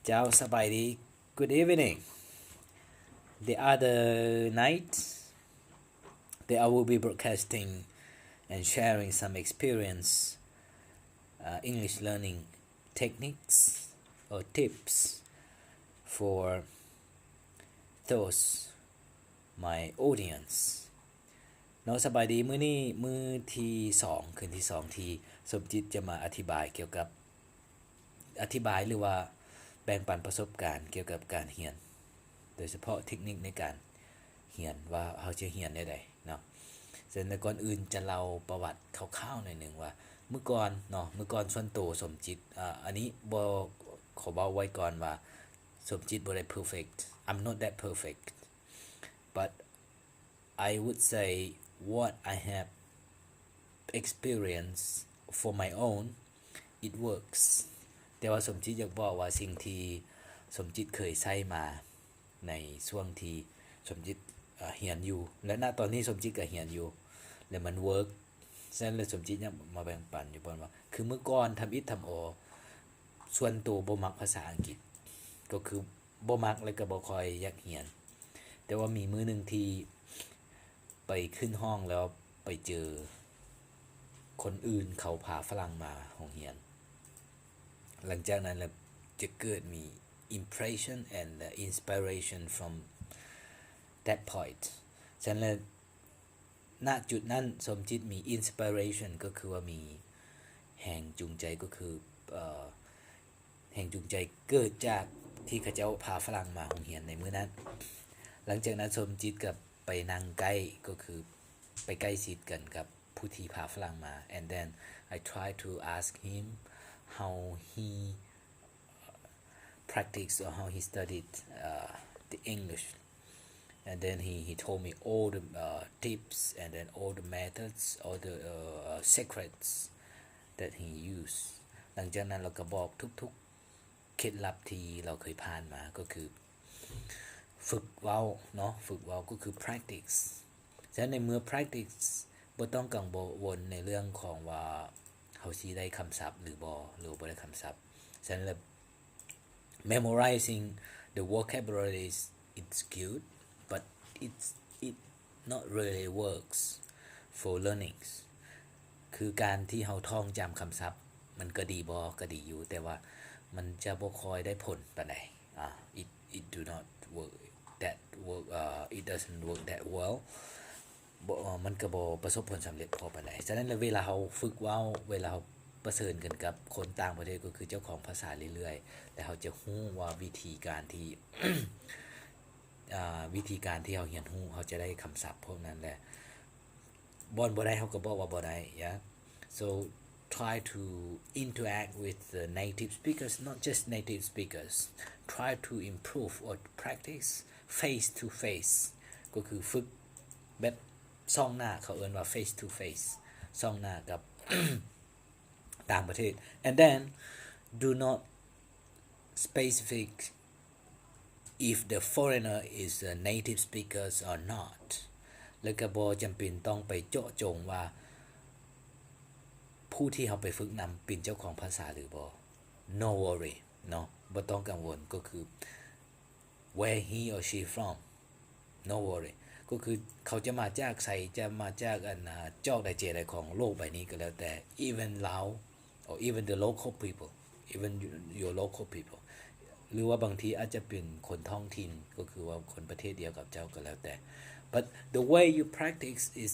ເຈົ້າສະບາຍດີ. Good evening. The other night, that I will be broadcasting and sharing some experience, uh, English learning techniques or tips for those my audience ເນາະ. ສະບາຍດີ. ມື້ນີ້ມື້ທີສອງ ຄືນທີສອງ ທີ່ສົມຈິດຈະມາອະທິບາຍກ່ຽວກັບ ອະທິບາຍ ຫຼືວ່າແບ່ງປັນປະສົບການກ່ຽວກັບການຮຽນ ໂດຍສະເພາະເທັກນິກໃນການຮຽນວ່າເຮົາຈະຮຽນແນວໃດເນາະ. ສະນັ້ນ ກ່ອນອື່ນຈະເລົ່າປະຫວັດຄ່າວໆໜ້ອຍໜຶ່ງວ່າ ມື້ກ່ອນເນາະ ມື້ກ່ອນສ່ວນໂຕສົມຈິດ ອາ ອັນນີ້ບໍ່ ຂໍເວົ້າໄວ້ກ່ອນວ່າສົມຈິດບໍ່ໄດ້ perfect. I'm not that perfect, but I would say what I have experienced for my own, it works. ແຕ່ວ່າສົມຈິດຢາກບອກວ່າສິ່ງທີ່ສົມຈິດເຄີຍໃຊ້ມາໃນຊ່ວງທີ່ສົມຈິດ ເອີ ຮຽນຢູ່ ແລະ ນະຕອນນີ້ສົມຈິດກໍຮຽນຢູ່ ແລະ ມັນ work. ສະນັ້ນແຫຼະ ສົມຈິດຢາກມາແບ່ງປັນຢູ່ບ່ອນວ່າ ຄືມື້ກ່ອນທຳອິດທຳອໍ ສ່ວນໂຕບໍ່ມັກພາສາອັງກິດ ກໍຄືບໍ່ມັກ ແລະ ກໍບໍ່ຄ່ອຍຢາກຮຽນ. ແຕ່ວ່າມີມື້ໜຶ່ງທີ່ໄປຂຶ້ນຫ້ອງ ແລ້ວໄປເຈີຄົນອື່ນເຂົາພາຝຣັ່ງມາໂຮງຮຽນ. ຫຼັງຈາກນັ້ນແລ້ວຈະເກີດມີ impression and inspiration from that point. ສະນັ້ນແຫຼະ ນະຈຸດນັ້ນສົມຈິດມີ inspiration ກໍຄືວ່າມີແຮງຈູງໃຈ ກໍຄື ເອີ ແຮງຈູງໃຈເກີດຈາກທີ່ເຂົາເຈົ້າພາຝຣັ່ງມາໂຮງຮຽນໃນມື້ນັ້ນ. ຫຼັງຈາກນັ້ນສົມຈິດກໍໄປນັ່ງໃກ້ ກໍຄືໄປໃກ້ຊິດກັນກັບຜູ້ທີ່ພາຝຣັ່ງມາ and then I try to ask him how he practice or how he studied, uh, the English. And then he, he told me all the, uh, tips and then all the methods, all the, uh, secrets that he used. ຫຼັງຈາກນັ້ນລາວກໍບອກທຸກໆເຄັດລັບທີ່ລາວເຄີຍຜ່ານມາ ກໍຄືຝຶກເວົ້າເນາະ ຝຶກເວົ້າກໍຄື practice. ສະນັ້ນໃນເມື່ອ practice ບໍ່ຕ້ອງກັງວົນໃນເລື່ອງຂອງວ່າເຮົາຊິໄດ້ຄຳສັບຫຼືບໍ່ ຫຼືບໍ່ໄດ້ຄຳສັບ. ສະນັ້ນແລ້ວ memorizing the vocabularies, it's good, but it's, it not really works for learnings. ຄືການທີ່ເຮົາທ່ອງຈຳຄຳສັບ ມັນກໍດີບໍ່? ກໍດີຢູ່ ແຕ່ວ່າມັນຈະບໍ່ຄ່ອຍໄດ້ຜົນປານໃດ. ອ່າ it, it do not work that work, uh, it doesn't work that well. ບໍ່ ມັນກໍບໍ່ປະສົບຜົນສຳເລັດພໍປານໃດ. ສະນັ້ນແລ້ວເວລາເຮົາຝຶກເວົ້າ ເວລາເຮົາປະເຊີນກັນກັບຄົນຕ່າງປະເທດ ກໍຄືເຈົ້າຂອງພາສາເລື້ອຍໆ ແລ້ວເຮົາຈະຮູ້ວ່າວິທີການທີ່ ອ່າ ວິທີການທີ່ເຮົາຮຽນຮູ້ ເຮົາຈະໄດ້ຄຳສັບພວກນັ້ນ ແລະ ບ່ອນບໍ່ໄດ້ເຮົາກໍບອກວ່າບໍ່ໄດ້. Yeah, so try to interact with the native speakers, not just native speakers. Try to improve or practice face to face ກໍຄືຝຶກແບບສ່ອງໜ້າ ເຂົາເອີ້ນວ່າ face to face ສ່ອງໜ້າກັບຕ່າງປະເທດ. And then do not specific if the foreigner is a native speaker or not. ແລະ ກໍບໍ່ຈຳເປັນຕ້ອງໄປເຈາະຈົງວ່າຜູ້ທີ່ເຮົາໄປຝຶກນຳເປັນເຈົ້າຂອງພາສາຫຼືບໍ່. No worry ເນາະ ບໍ່ຕ້ອງກັງວົນ. ກໍຄື where he or she from, no worry. ກໍຄືເຂົາຈະມາຈາກໃສ ຈະມາຈາກອັນ ອາ ຈອກໃດເຈໃດຂອງໂລກໃບນີ້ກໍແລ້ວແຕ່ even Lao or even the local people, even your local people. ຫຼືວ່າບາງທີອາດຈະເປັນຄົນທ້ອງຖິ່ນ ກໍຄືວ່າຄົນປະເທດດຽວກັບເຈົ້າກໍແລ້ວແຕ່. But the way you practice is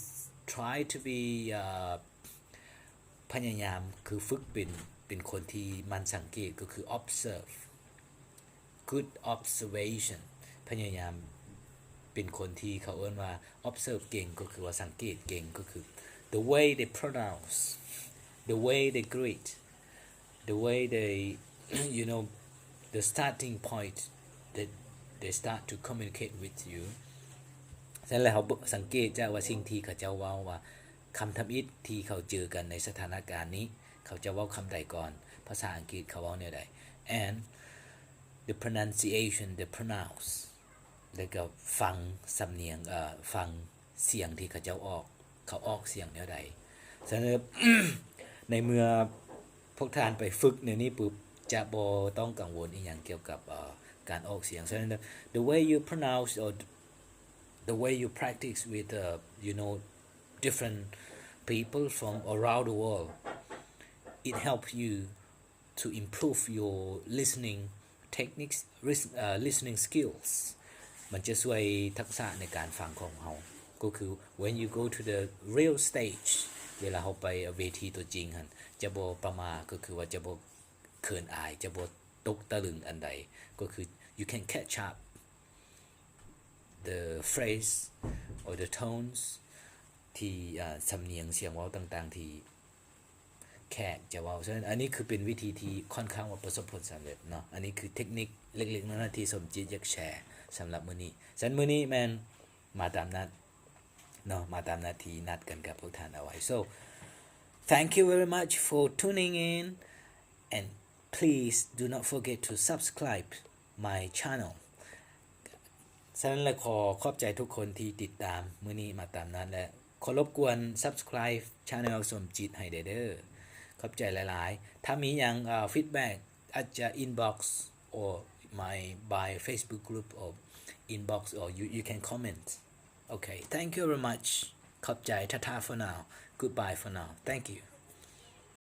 try to be, uh, ພະຍາຍາມ ຄືຝຶກເປັນ ເປັນຄົນທີ່ໝັ່ນສັງເກດ ກໍຄື observe, good observation. ພະຍາຍາມເປັນຄົນທີ່ເຂົາເອີ້ນວ່າ observe ເກັ່ງ ກໍຄືວ່າສັງເກດເກັ່ງ ກໍຄື the way they pronounce, the way they greet, the way they, you know, the starting point that they start to communicate with you. ສະນັ້ນແລ້ວເຮົາສັງເກດຈາກວ່າສິ່ງທີ່ເຂົາເຈົ້າເວົ້າວ່າ ຄຳທຳອິດທີ່ເຂົາເຈີກັນໃນສະຖານະການນີ້ ເຂົາຈະເວົ້າຄຳໃດກ່ອນ? ພາສາອັງກິດເຂົາເວົ້າແນວໃດ? And the pronunciation, the pronounce ແລ້ວກໍຟັງສຳນຽງ ເອີ ຟັງສຽງທີ່ເຂົາເຈົ້າອອກ ເຂົາອອກສຽງແນວໃດ? ສະນັ້ນ ໃນເມື່ອພວກທ່ານໄປຝຶກແນວນີ້ປຸບ ຈະບໍ່ຕ້ອງກັງວົນອີ່ຫຍັງກ່ຽວກັບ ເອີ ການອອກສຽງ. ສະນັ້ນ the way you pronounce or the way you practice with, uh, you know, different people from around the world, it helps you to improve your listening techniques, lis- uh, listening skills. ມັນຈະຊ່ວຍທັກສະໃນການຟັງຂອງເຮົາ. ກໍຄື when you go to the real stage, ເວລາເຮົາໄປເວທີຕົວຈິງຫັ້ນ ຈະບໍ່ປະໝ່າ ກໍຄືວ່າຈະບໍ່ເຂີນອາຍ ຈະບໍ່ຕົກຕະລຶງອັນໃດ. ກໍຄື you can catch up the phrase or the tones ທີ່ ອ່າ ສຳນຽງສຽງເວົ້າຕ່າງໆທີ່ ແຂກຈະເວົ້າ. ສະນັ້ນ ອັນນີ້ຄືເປັນວິທີທີ່ຄ່ອນຂ້າງວ່າປະສົບຜົນສຳເລັດເນາະ. ອັນນີ້ຄືເທັກນິກເລັກໆນ້ອຍໆທີ່ສົມຈິດຢາກແຊສຳລັບມື້ນີ້. ສະນັ້ນ ມື້ນີ້ແມ່ນມາຕາມນັດເນາະ, ມາຕາມນັດທີ່ນັດກັນກັບພວກທ່ານເອົາໄວ້. So, thank you very much for tuning in and please do not forget to subscribe my channel. ສະນັ້ນລະ ຂໍຂອບໃຈທຸກຄົນທີ່ຕິດຕາມມື້ນີ້ມາຕາມນັດ ແລະ ຂໍລົບກວນ subscribe channel ສົມຈິດໃຫ້ແດ່ເດີ. ຂອບໃຈຫຼາຍໆ. ຖ້າມີຫຍັງ ເອີ feedback ອາດຈະ inbox or my by Facebook group or inbox or you you can comment. Okay, thank you very much. ຂອບໃຈ. ທາທາ for now. Goodbye for now. Thank you.